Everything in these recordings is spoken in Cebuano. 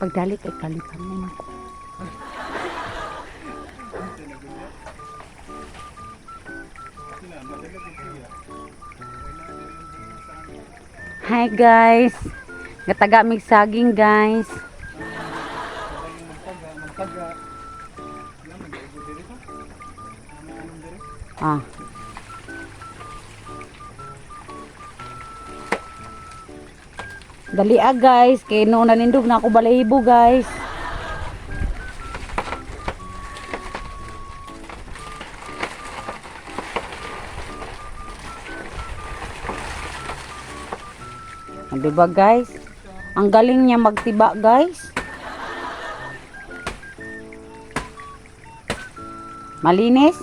Pagdali kay kalipangan ko. Hi guys. Gataga mig saging, guys. Ah. Dali ah guys, kay noon nanindog na ako balahibo, guys. Ah, diba guys? Ang galing niya magtiba, guys. Malinis?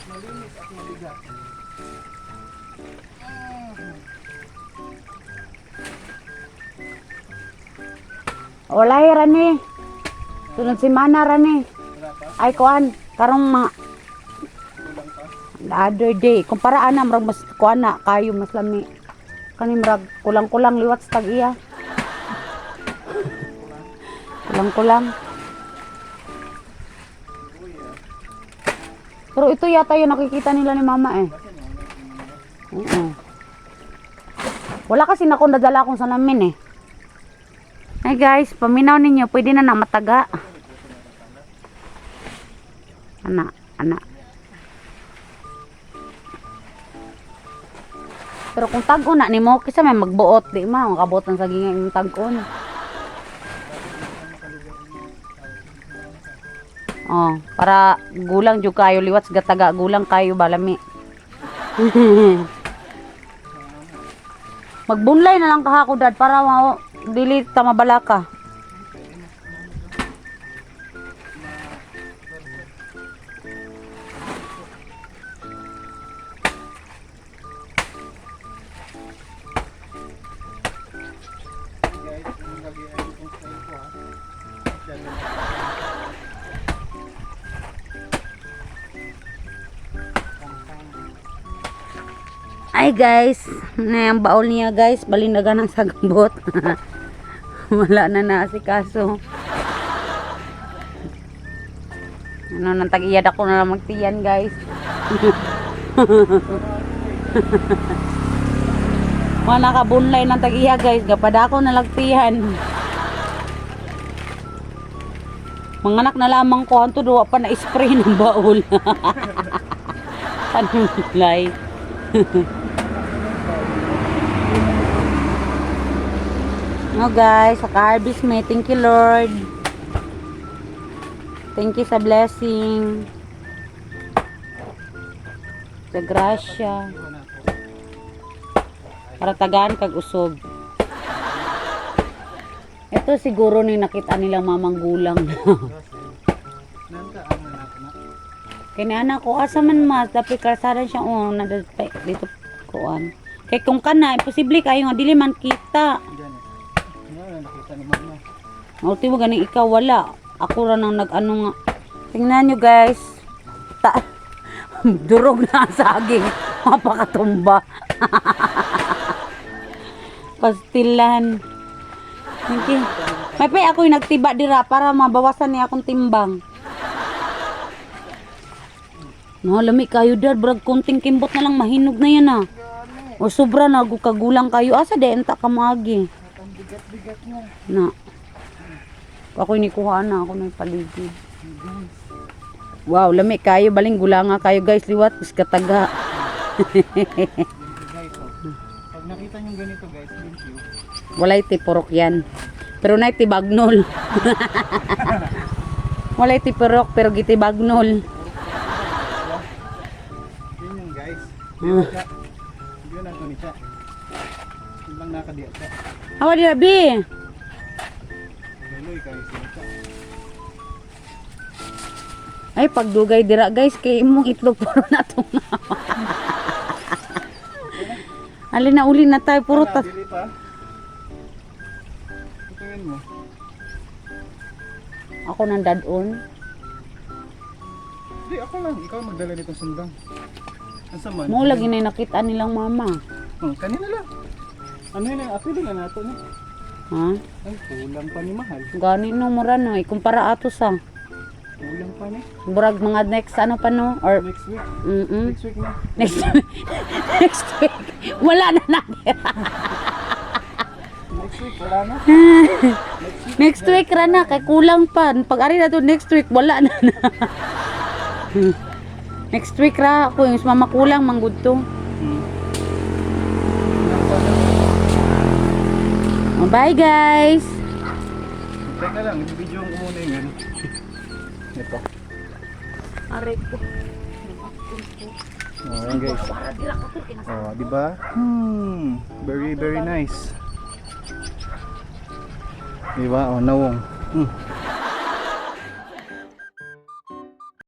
Malinis at mabigat. Wala eh, rani. Sunod si Mana rani. Wala pa? Ay kuan, karong mga Kulang pa? the other day. Kumpara ana murag mas kuan na kayo mas lami. Kani murag kulang-kulang liwat sa tag-iya. Kulang-kulang. Pero ito yata yung nakikita nila ni mama eh. Oo. Wala kasi na akong nadala akong salamin eh. Ay guys, paminaw ninyo, pwede na na mataga. Ana, ana. Pero kung tag-on na nimo, kaysa may magbuot, di ma, makabot ang saging ang tag-on. Oh, para gulang jud kayo liwat sa gataga, gulang kayo balami. Magbunlay na lang kahako dad para ma dili ta mabalaka. Guys, yung lagi ay itong style ko ha. Masyado. Ay guys, na ang baol niya guys, balinagan ang sagambot. Wala na na asikaso. Ano nang tag-iyad ako na lang magtiyan, guys. Wala ka bunlay ng tag-iya guys, gapada ako nalagtihan. Mga anak na lamang ko, anto duwa pa na spray ng baol. Panulay. No guys, sa harvest may. Thank you Lord. Thank you sa blessing. Sa grasya. Iwan na ako. Para tagaan kag usog. Ito siguro ni nakita nilang mamang gulang. Nanta ang anak na. Kaya anak ko, asa man mas, dapat kalsada siya, oh, nadadpay, dito, kuan. Kay kung kana, imposible kayo nga, dili man kita. Diyan eh. Ngayon, nakita ni mama. Ultimo ganing ikaw wala. Ako ra nang nag-ano nga. Tingnan nyo guys. Ta durog na ang saging. Mapakatumba. Pastilan. Thank you. May pay ako yung nagtiba dira para mabawasan niya akong timbang. No, lami kayo dar, brag konting kimbot na lang mahinog na yan ah. O sobra na kagulang kayo. Asa di enta ka maagi. At ang bigat-bigat niya. Na. Ako ni kuha na ako na paligid. Wow, lami kayo baling gulanga kayo guys liwat bis kataga. Ganito guys oh. Pag nakita niyo ganito guys, thank you. Walay tipurok yan. Pero nay tibagnol. Walay tipurok pero gitibagnol. Yun yung guys. Yun siya. Yun ang ni siya. Yun lang nakadiya siya. Awa di bi. Galoy kayo sila siya. Ay pagdugay dira guys kay imong itlog puro na tong. Alin na uli na tayo puro Wala, ta. dili pa. Tingin mo. Ako nang dadon. Di, ako lang. Ikaw magdala nitong sundang. Ang sama. Mo lagi na nakita nilang mama. Kanina lang. Ano yun? Apili na nato ni. Ha? Ay, kulang pa ni, mahal. Gani no, mura no. Ikumpara ato sa. Kulang pa ni. Murag mga next ano pa no? Or, Next week. mm. Next week na. Next, next week. Wala na natin. Next week, wala na. Next week ra na. Kay kulang pa. Pag ari na to next week, wala na na. Next week ra ako yung mama kulang manggud to. Kulang pa na. Oh, bye guys. Teka lang, i-video ko muna yung ano. Ito. Aray ko. Oh, ayan guys. Oh, di ba? Very very nice. Di ba? Oh, nawong.